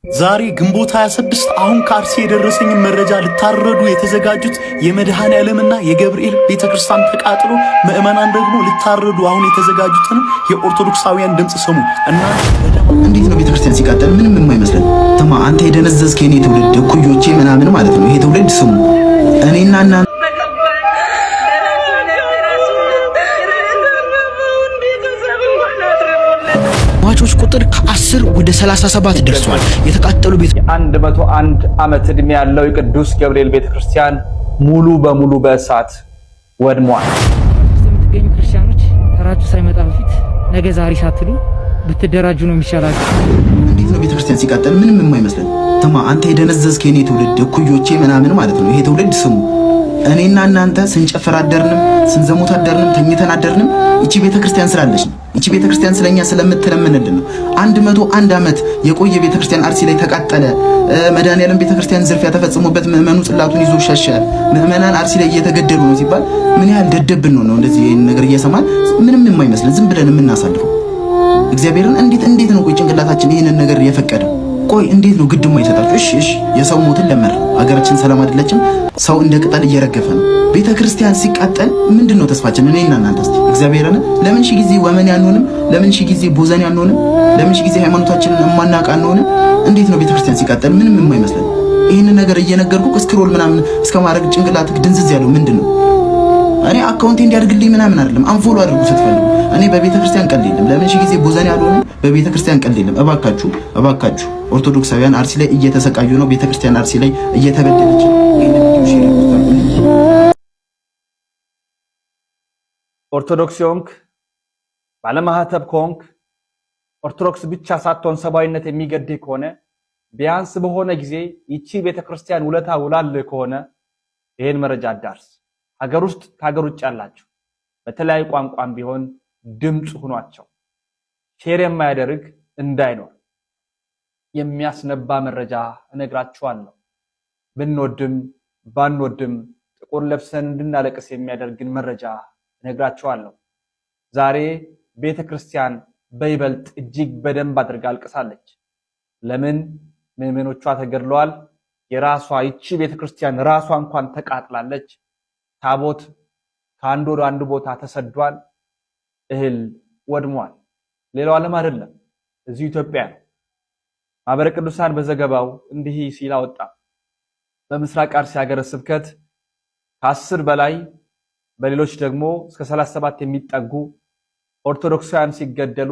ዛሬ ግንቦት 26 አሁን ከአርሲ የደረሰኝ መረጃ ልታረዱ የተዘጋጁት የመድኃኔ ዓለምና የገብርኤል ቤተክርስቲያን ተቃጥሎ ምዕመናን ደግሞ ልታረዱ አሁን የተዘጋጁትን የኦርቶዶክሳውያን ድምፅ ስሙ እና እንዴት ነው ቤተክርስቲያን ሲቃጠል ምንም የማይመስለን? ተማ አንተ የደነዘዝክ የኔ ትውልድ እኩዮቼ ምናምን ማለት ነው። ይሄ ትውልድ ስሙ፣ እኔና እናንተ ሟቾች ቁጥር ከ10 ወደ 37 ደርሷል። የተቃጠሉ ቤት የ101 ዓመት ዕድሜ ያለው የቅዱስ ገብርኤል ቤተክርስቲያን ሙሉ በሙሉ በእሳት ወድሟል። ውስጥ የምትገኙ ክርስቲያኖች ተራችሁ ሳይመጣ በፊት ነገ ዛሬ ሳትሉ ብትደራጁ ነው የሚሻላችሁ። እንዴት ነው ቤተክርስቲያን ሲቃጠል ምንም የማይመስለን? ተማ አንተ የደነዘዝክ የኔ ትውልድ እኩዮቼ ምናምን ማለት ነው። ይሄ ትውልድ ስሙ፣ እኔና እናንተ ስንጨፍር አደርንም፣ ስንዘሙት አደርንም፣ ተኝተን አደርንም እቺ ቤተክርስቲያን ስላለች ነው። እቺ ቤተክርስቲያን ስለኛ ስለምትለምንልን ነው። 101 ዓመት የቆየ ቤተክርስቲያን አርሲ ላይ ተቃጠለ። መድኃኔዓለም ቤተክርስቲያን ዝርፊያ ተፈጽሞበት ምዕመኑ ጽላቱን ይዞ ሸሸ። ምዕመናን አርሲ ላይ እየተገደሉ ነው ሲባል ምን ያህል ደደብን ነው እንደዚህ ይሄን ነገር እየሰማን ምንም የማይመስለን ዝም ብለን የምናሳልፈው። እግዚአብሔርን እንዴት እንዴት ነው ቆይ ጭንቅላታችን ይህንን ነገር የፈቀደው? ቆይ እንዴት ነው ግድም አይሰጣችሁ? እሺ እሺ፣ የሰው ሞትን ለመር አገራችን ሰላም አይደለችም። ሰው እንደ ቅጠል እየረገፈ ነው። ቤተ ክርስቲያን ሲቃጠል ምንድን ነው ተስፋችን? እኔና እናንተ እስቲ እግዚአብሔርን ለምን ሺህ ጊዜ ወመን ያንሆንም? ለምን ሺህ ጊዜ ቦዘን ያንሆንም? ለምን ሺህ ጊዜ ሃይማኖታችንን የማናውቅ አንሆንም? እንዴት ነው ቤተ ክርስቲያን ሲቃጠል ምንም የማይመስለን? ይህንን ነገር እየነገርኩ scroll ምናምን እስከ ማድረግ ጭንቅላትህ ድንዝዝ ያለው ምንድን ነው? እኔ account ኤ እንዲያድግልኝ ምናምን አይደለም። Unfollow አድርጉ ስትፈልጉ። እኔ በቤተ ክርስቲያን ቀልድ የለም። ለምን ሺህ ጊዜ ቦዘኔ አልሆንም። በቤተ ክርስቲያን ቀልድ የለም። እባካችሁ እባካችሁ፣ ኦርቶዶክሳውያን አርሲ ላይ እየተሰቃዩ ነው። ቤተ ክርስቲያን አርሲ ላይ እየተበደለች ነው። ይሄንን ቪዲዮ share አድርጉት። ኦርቶዶክስ ሆንክ፣ ባለማህተብ ከሆንክ፣ ኦርቶዶክስ ብቻ ሳትሆን ሰብአዊነት የሚገድህ ከሆነ፣ ቢያንስ በሆነ ጊዜ ይቺ ቤተክርስቲያን ውለታ ውላልህ ከሆነ ይሄን መረጃ አዳርስ። ሀገር ውስጥ ከሀገር ውጭ ያላችሁ በተለያዩ ቋንቋም ቢሆን ድምፅ ሁኗቸው። Share የማያደርግ እንዳይኖር የሚያስነባ መረጃ እነግራችኋለሁ። ብንወድም ባንወድም ጥቁር ለብሰን እንድናለቅስ የሚያደርግን መረጃ እነግራችኋለሁ። ዛሬ ቤተክርስቲያን በይበልጥ እጅግ በደንብ አድርጋ አልቅሳለች። ለምን? ምዕመኖቿ ተገድለዋል። የራሷ ይቺ ቤተክርስቲያን ራሷ እንኳን ተቃጥላለች። ታቦት ከአንዱ ወደ አንዱ ቦታ ተሰዷል። እህል ወድሟል። ሌላው ዓለም አይደለም፣ እዚሁ ኢትዮጵያ ነው። ማህበረ ቅዱሳን በዘገባው እንዲህ ሲል አወጣ። በምስራቅ አርሲ ሀገረ ስብከት ከ10 በላይ በሌሎች ደግሞ እስከ 37 የሚጠጉ ኦርቶዶክሳውያን ሲገደሉ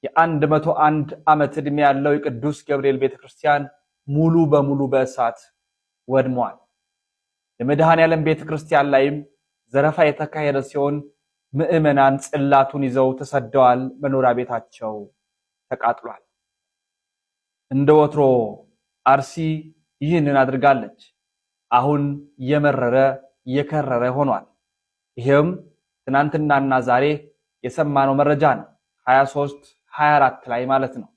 የ101 ዓመት ዕድሜ ያለው የቅዱስ ገብርኤል ቤተክርስቲያን ሙሉ በሙሉ በእሳት ወድሟል። የመድኃኔዓለም ቤተክርስቲያን ላይም ዘረፋ የተካሄደ ሲሆን ምዕመናን ጽላቱን ይዘው ተሰደዋል። መኖሪያ ቤታቸው ተቃጥሏል። እንደ ወትሮ አርሲ ይህንን አድርጋለች። አሁን የመረረ የከረረ ሆኗል። ይሄም ትናንትናና ዛሬ የሰማነው መረጃ ነው። 23 24 ላይ ማለት ነው።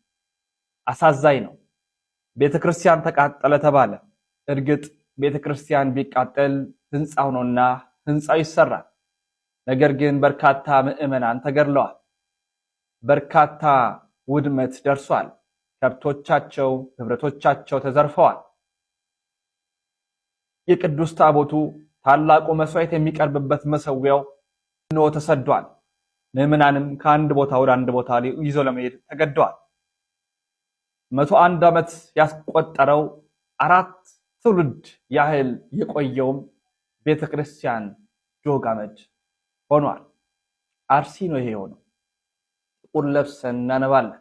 አሳዛኝ ነው። ቤተክርስቲያን ተቃጠለ ተባለ። እርግጥ ቤተክርስቲያን ቢቃጠል ህንፃው ነውና ህንፃው ይሰራል። ነገር ግን በርካታ ምዕመናን ተገድለዋል። በርካታ ውድመት ደርሷል። ከብቶቻቸው፣ ንብረቶቻቸው ተዘርፈዋል። የቅዱስ ታቦቱ ታላቁ መስዋዕት የሚቀርብበት መሰዊያው እንሆ ተሰዷል። ምዕመናንም ከአንድ ቦታ ወደ አንድ ቦታ ይዘው ለመሄድ ተገደዋል። 101 ዓመት ያስቆጠረው 4 ትውልድ ያህል የቆየውም ቤተክርስቲያን ዶግ አመድ ሆኗል። አርሲ ነው ይሄ የሆነው። ጥቁር ለብሰን እናነባለን።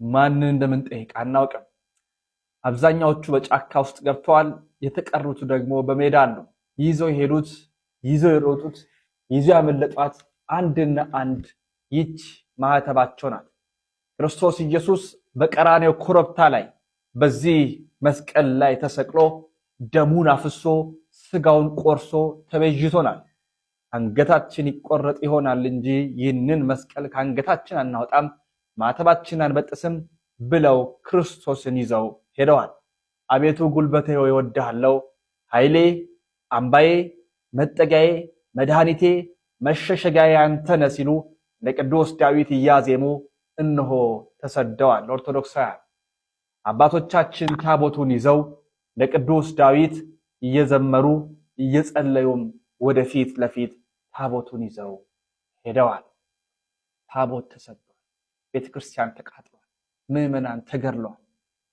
ማንን እንደምንጠይቅ አናውቅም። አብዛኛዎቹ በጫካ ውስጥ ገብተዋል። የተቀሩት ደግሞ በሜዳ አሉ። ይዘው የሄዱት፣ ይዘው የሮጡት፣ ይዘው ያመለጧት አንድና አንድ ይች ማህተባቸው ናት። ክርስቶስ ኢየሱስ በቀራንዮ ኮረብታ ላይ በዚህ መስቀል ላይ ተሰቅሎ ደሙን አፍሶ ስጋውን ቆርሶ ተቤዥቶናል። አንገታችን ይቆረጥ ይሆናል እንጂ ይህንን መስቀል ከአንገታችን አናወጣም፣ ማህተባችንን አንበጥስም ብለው ክርስቶስን ይዘው ሄደዋል። አቤቱ ጉልበቴ ሆይ እወድሃለሁ፣ ኃይሌ፣ አምባዬ፣ መጠጊያዬ፣ መድኃኒቴ፣ መሸሸጊያዬ አንተ ነህ ሲሉ ለቅዱስ ዳዊት እያዜሙ እነሆ ተሰደዋል። ኦርቶዶክሳውያን አባቶቻችን ታቦቱን ይዘው ለቅዱስ ዳዊት እየዘመሩ እየጸለዩም ወደፊት ለፊት ታቦቱን ይዘው ሄደዋል። ታቦት ተሰዷል። ቤተክርስቲያን ተቃጥሏል። ምዕመናን ተገድለዋል።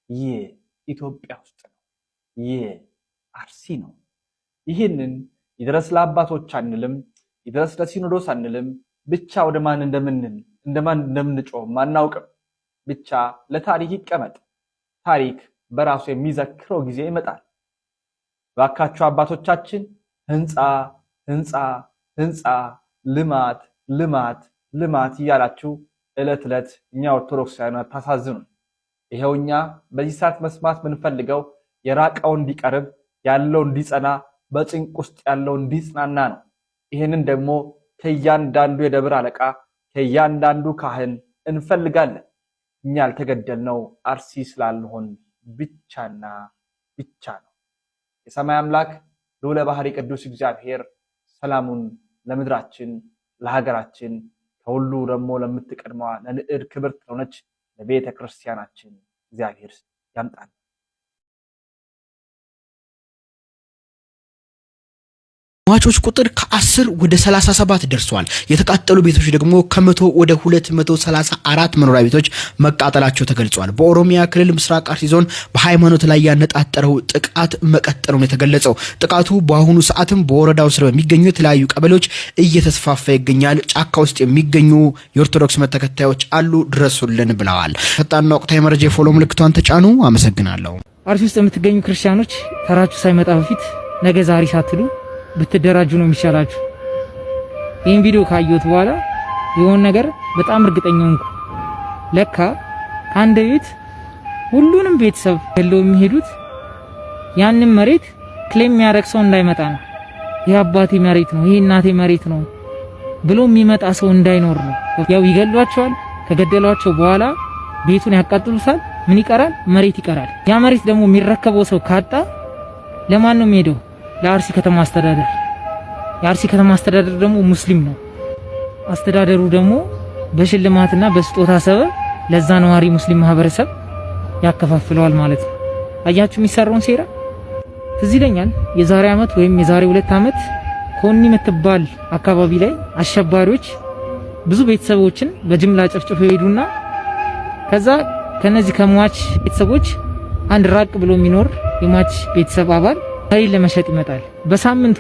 ይህ ኢትዮጵያ ውስጥ ነው። ይህ አርሲ ነው። ይህንን ይድረስ ለአባቶች አንልም፣ ይድረስ ለሲኖዶስ አንልም። ብቻ ወደ ማን እንደምንል እንደማን እንደምንጮህም አናውቅም። ብቻ ለታሪክ ይቀመጥ። ታሪክ በራሱ የሚዘክረው ጊዜ ይመጣል። እባካችሁ አባቶቻችን ህንፃ ህንፃ ህንፃ፣ ልማት ልማት ልማት እያላችሁ ዕለት ዕለት እኛ ኦርቶዶክሳውያን አታሳዝኑን። ይኸው እኛ በዚህ ሰዓት መስማት የምንፈልገው የራቀው እንዲቀርብ፣ ያለው እንዲጸና፣ በጭንቅ ውስጥ ያለው እንዲጽናና ነው። ይህንን ደግሞ ከእያንዳንዱ የደብር አለቃ ከእያንዳንዱ ካህን እንፈልጋለን። እኛ ያልተገደልነው አርሲ ስላልሆን ብቻና ብቻ ነው። የሰማይ አምላክ ልዑለ ባሕሪ ቅዱስ እግዚአብሔር ሰላሙን ለምድራችን ለሀገራችን ከሁሉ ደግሞ ለምትቀድመዋ ለንዕድ ክብርት ለሆነች ለቤተ ክርስቲያናችን እግዚአብሔር ያምጣል። ሟቾች ቁጥር ከ10 ወደ 37 ደርሷል። የተቃጠሉ ቤቶች ደግሞ ከ100 ወደ 234 መኖሪያ ቤቶች መቃጠላቸው ተገልጿል። በኦሮሚያ ክልል ምስራቅ አርሲ ዞን በሃይማኖት ላይ ያነጣጠረው ጥቃት መቀጠሉን የተገለጸው ጥቃቱ በአሁኑ ሰዓትም በወረዳው ስር በሚገኙ የተለያዩ ቀበሌዎች እየተስፋፋ ይገኛል። ጫካ ውስጥ የሚገኙ የኦርቶዶክስ እምነት ተከታዮች አሉ፣ ድረሱልን ብለዋል። ፈጣንና ወቅታዊ መረጃ የ follow ምልክቷን ተጫኑ። አመሰግናለሁ። አርሲ ውስጥ የምትገኙ ክርስቲያኖች ተራችሁ ሳይመጣ በፊት ነገ ዛሬ ሳትሉ ብትደራጁ ነው የሚሻላችሁ። ይህን ቪዲዮ ካየሁት በኋላ የሆነ ነገር በጣም እርግጠኛ ሆንኩ። ለካ ከአንድ ቤት ሁሉንም ቤተሰብ ገለው የሚሄዱት ያንን መሬት claim የሚያደርግ ሰው እንዳይመጣ ነው። ይህ አባቴ መሬት ነው፣ ይህ እናቴ መሬት ነው ብሎ የሚመጣ ሰው እንዳይኖር ነው። ያው ይገሏቸዋል። ከገደሏቸው በኋላ ቤቱን ያቃጥሉታል። ምን ይቀራል? መሬት ይቀራል። ያ መሬት ደግሞ የሚረከበው ሰው ካጣ ለማን ነው የሚሄደው? ለአርሲ ከተማ አስተዳደር። የአርሲ ከተማ አስተዳደር ደግሞ ሙስሊም ነው። አስተዳደሩ ደግሞ በሽልማትና በስጦታ ሰበብ ለዛ ነዋሪ ሙስሊም ማህበረሰብ ያከፋፍለዋል ማለት ነው። አያችሁ የሚሰራውን ሴራ። ትዝ ይለኛል የዛሬ አመት ወይም የዛሬ 2 ዓመት ኮኒ የምትባል አካባቢ ላይ አሸባሪዎች ብዙ ቤተሰቦችን በጅምላ ጨፍጭፈው ይሄዱና ከዛ ከነዚህ ከሟች ቤተሰቦች አንድ ራቅ ብሎ የሚኖር የሟች ቤተሰብ አባል መሬት ለመሸጥ ይመጣል። በሳምንቱ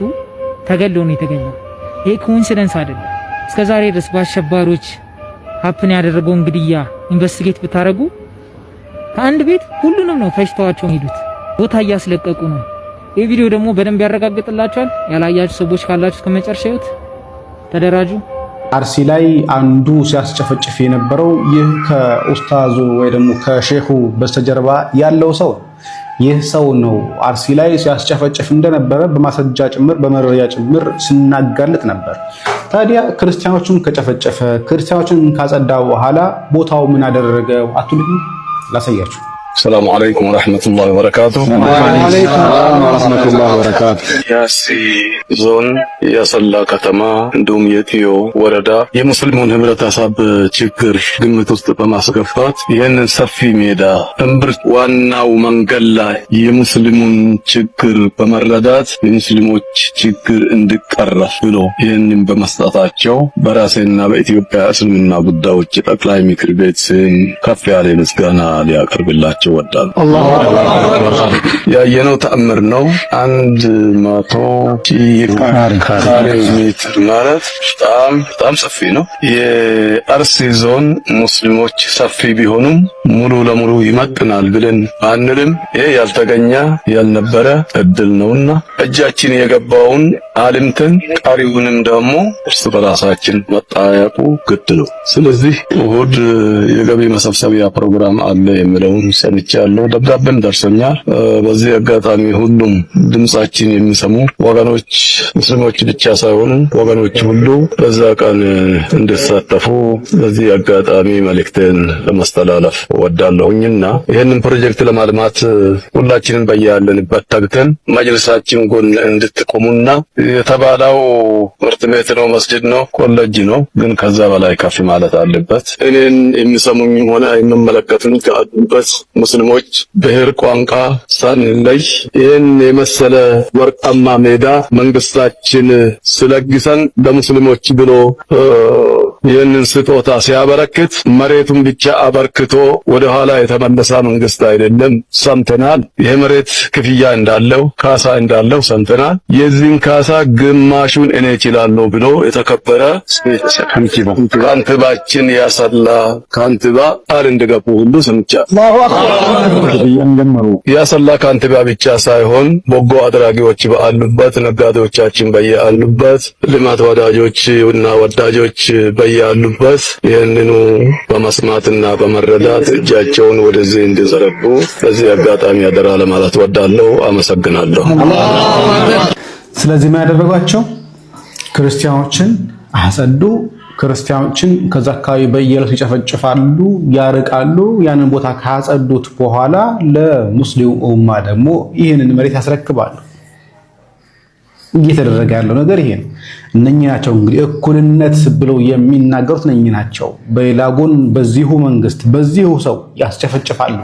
ተገሎ ነው የተገኘው። ይሄ coincidence አይደለም። እስከዛሬ ድረስ በአሸባሪዎች happen ያደረገውን ግድያ investigate ብታረጉ ከአንድ ቤት ሁሉንም ነው ፈጅተዋቸው ሄዱት። ቦታ እያስለቀቁ ነው። ይህ ቪዲዮ ደግሞ በደንብ ያረጋግጥላችኋል። ያላያችሁ ሰዎች ካላችሁ እስከመጨረሻው እዩት፣ ተደራጁ። አርሲ ላይ አንዱ ሲያስጨፈጭፍ የነበረው ይህ ከኡስታዙ ወይ ደግሞ ከሼኹ በስተጀርባ ያለው ሰው ይህ ሰው ነው። አርሲ ላይ ሲያስጨፈጭፍ እንደነበረ በማስረጃ ጭምር በመረጃ ጭምር ስናጋልጥ ነበር። ታዲያ ክርስቲያኖችን ከጨፈጨፈ ክርስቲያኖችን ካጸዳ በኋላ ቦታው ምን አደረገው አትሉኝ? ላሳያችሁ። السلام عليكم ورحمة الله وبركاته። وعليكم السلام ورحمة الله وبركاته። የአርሲ ዞን የአሰላ ከተማ እንዲሁም የጢዮ ወረዳ የሙስሊሙን ህብረተሰብ ችግር ግምት ውስጥ በማስገባት ይህንን ሰፊ ሜዳ እምብርት ዋናው መንገድ ላይ የሙስሊሙን ችግር በመረዳት የሙስሊሞች ችግር እንዲቀረፍ ብሎ ይህንን በመስጠታቸው በራሴና በኢትዮጵያ እስልምና ጉዳዮች ጠቅላይ ምክር ቤት ስም ከፍ ያለ ምስጋና ሊያቀርብላቸው ወዳሉ። ያየነው ተአምር ነው። 100,000 ካሬ ሜትር ማለት በጣም በጣም ሰፊ ነው። የአርሲ ዞን ሙስሊሞች ሰፊ ቢሆኑም ሙሉ ለሙሉ ይመጥናል ብለን አንልም። ይሄ ያልተገኘ ያልነበረ እድል ነውና እጃችን የገባውን አልምተን ቀሪውንም ደግሞ እርስ በራሳችን መጠያየቁ ግድ ነው። ስለዚህ እሁድ የገቢ መሰብሰቢያ ፕሮግራም አለ የሚለውን ሰምቻለሁ። ደብዳቤም ደርሶኛል። በዚህ አጋጣሚ ሁሉም ድምጻችን የሚሰሙ ወገኖች ሙስሊሞች ብቻ ሳይሆኑ ወገኖች ሁሉ በዛ ቀን እንዲሳተፉ በዚህ አጋጣሚ መልእክቴን ለማስተላለፍ ወዳለሁኝና ይህንን ፕሮጀክት ለማልማት ሁላችንም በያለንበት ተግተን መጅልሳችን ጎን እንድትቆሙና የተባለው ትምህርት ቤት ነው፣ መስጂድ ነው፣ ኮሌጅ ነው፣ ግን ከዛ በላይ ከፍ ማለት አለበት። እኔን የሚሰሙኝም ሆነ የሚመለከቱኝ ካሉበት ሙስሊሞች ብሔር፣ ቋንቋ ሳንለይ ይህን የመሰለ ወርቃማ ሜዳ መንግስታችን ስለግሰን ለሙስሊሞች ብሎ ይህንን ስጦታ ሲያበረክት መሬቱን ብቻ አበርክቶ ወደ ኋላ የተመለሰ መንግስት አይደለም። ሰምተናል። ይሄ መሬት ክፍያ እንዳለው፣ ካሳ እንዳለው ሰምተናል። የዚህን ካሳ ግማሹን እኔ እችላለሁ ብሎ የተከበረ ከንቲባችን ያሰላ ከንቲባ ቃል እንደገቡ ሁሉ ሰምቻለሁ። ያሰላ ከንቲባ ብቻ ሳይሆን በጎ አድራጊዎች ባሉበት፣ ነጋዴዎቻችን በያሉበት፣ ልማት ወዳጆች እና ወዳጆች በያሉበት ይህንኑ በመስማትና በመረዳት እጃቸውን ወደዚህ እንዲዘረጉ በዚህ አጋጣሚ አደራ ለማለት ወዳለሁ። አመሰግናለሁ። ስለዚህ ምን ያደረጓቸው? ክርስቲያኖችን አጸዱ። ክርስቲያኖችን ከዛ አካባቢ በየዕለቱ ይጨፈጭፋሉ፣ ያርቃሉ። ያንን ቦታ ካጸዱት በኋላ ለሙስሊሙ ኡማ ደግሞ ይህንን መሬት ያስረክባሉ። እየተደረገ ያለው ነገር ይሄ ነው። እነኚህ ናቸው እንግዲህ እኩልነት ብለው የሚናገሩት እነኚህ ናቸው። በሌላ ጎን በዚሁ መንግስት በዚሁ ሰው ያስጨፈጭፋሉ።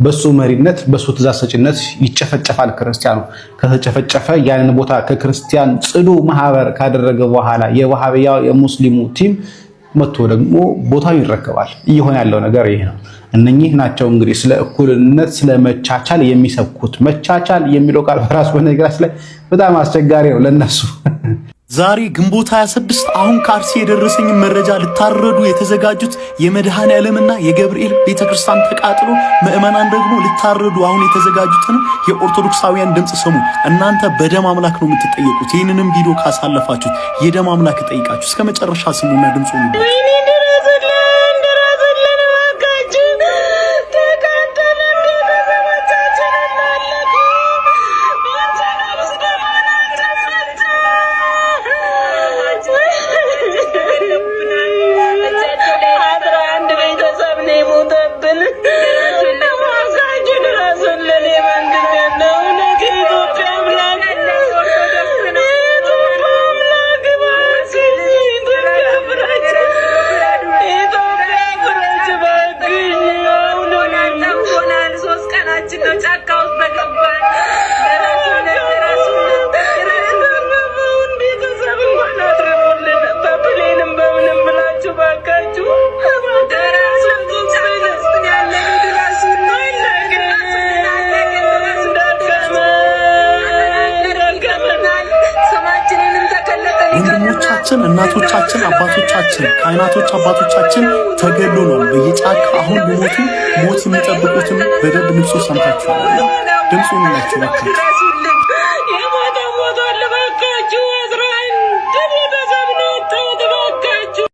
በሱ መሪነት በሱ ትእዛዝ ሰጭነት ይጨፈጨፋል ክርስቲያኑ። ከተጨፈጨፈ ያንን ቦታ ከክርስቲያን ጽዱ ማህበር ካደረገ በኋላ የዋሃቢያ የሙስሊሙ team መጥቶ ደግሞ ቦታው ይረከባል። እየሆነ ያለው ነገር ይሄ ነው። እነኚህ ናቸው እንግዲህ ስለ እኩልነት ስለ መቻቻል የሚሰብኩት። መቻቻል የሚለው ቃል በራሱ በነገራችን ላይ በጣም አስቸጋሪ ነው ለነሱ። ዛሬ ግንቦት 26 አሁን ከአርሲ የደረሰኝ መረጃ ልታረዱ የተዘጋጁት የመድኃኔ ዓለምና የገብርኤል ቤተክርስቲያን ተቃጥሎ ምዕመናን ደግሞ ሊታረዱ አሁን የተዘጋጁትን የኦርቶዶክሳውያን ድምፅ ስሙ። እናንተ በደም አምላክ ነው የምትጠየቁት። ይህንንም ቪዲዮ ካሳለፋችሁት የደም አምላክ እጠይቃችሁ። እስከ መጨረሻ ስሙና ድምፁ። ወይኔ ድረሱልን፣ ድረሱልን እባካችሁ። ተቃጠለን፣ ቤተሰቦቻችን አለቁ። ኦርቶዶክስ ደግሞ 11 ቤተሰብ ነው የሞተብን። እባካችሁ ድረሱልን። የመንግስት ያለው እውነት የኢትዮጵያ አምላክ፣ የኢትዮጵያ አምላክ እባክህ ኢትዮጵያ ፍረጅ፣ ኢትዮጵያ ፍረጅ እባክሽ። ጠምቶናል። 3 ቀናችን ነው ጫካ ውስጥ በገባን። ድረሱልን፣ ድረሱልን፣ ድረሱልን። የተረፈውን ቤተሰብ እንኳን አትርፉልን። በ plane ም በምንም ብላችሁ እባካችሁ። ድረሱልን። ጫካ ውስጥ ነው ያለነው። ድረሱልን፣ ድረሱልን። አለቅን። ድረሱልን። ደከመን። ስማችንንም ተከለጠን ይገሉናል። ወንድሞቻችን፣ እናቶቻችን፣ አባቶቻችን፣ ካህናቶች፣ አባቶቻችን ተገሎ ነው በየጫካ አሁን ሊሞቱ ሞት የሚጠብቁትን በደንብ ድምፁ ሰምታችኋል። ድምፁን ናቸው እባካችሁ።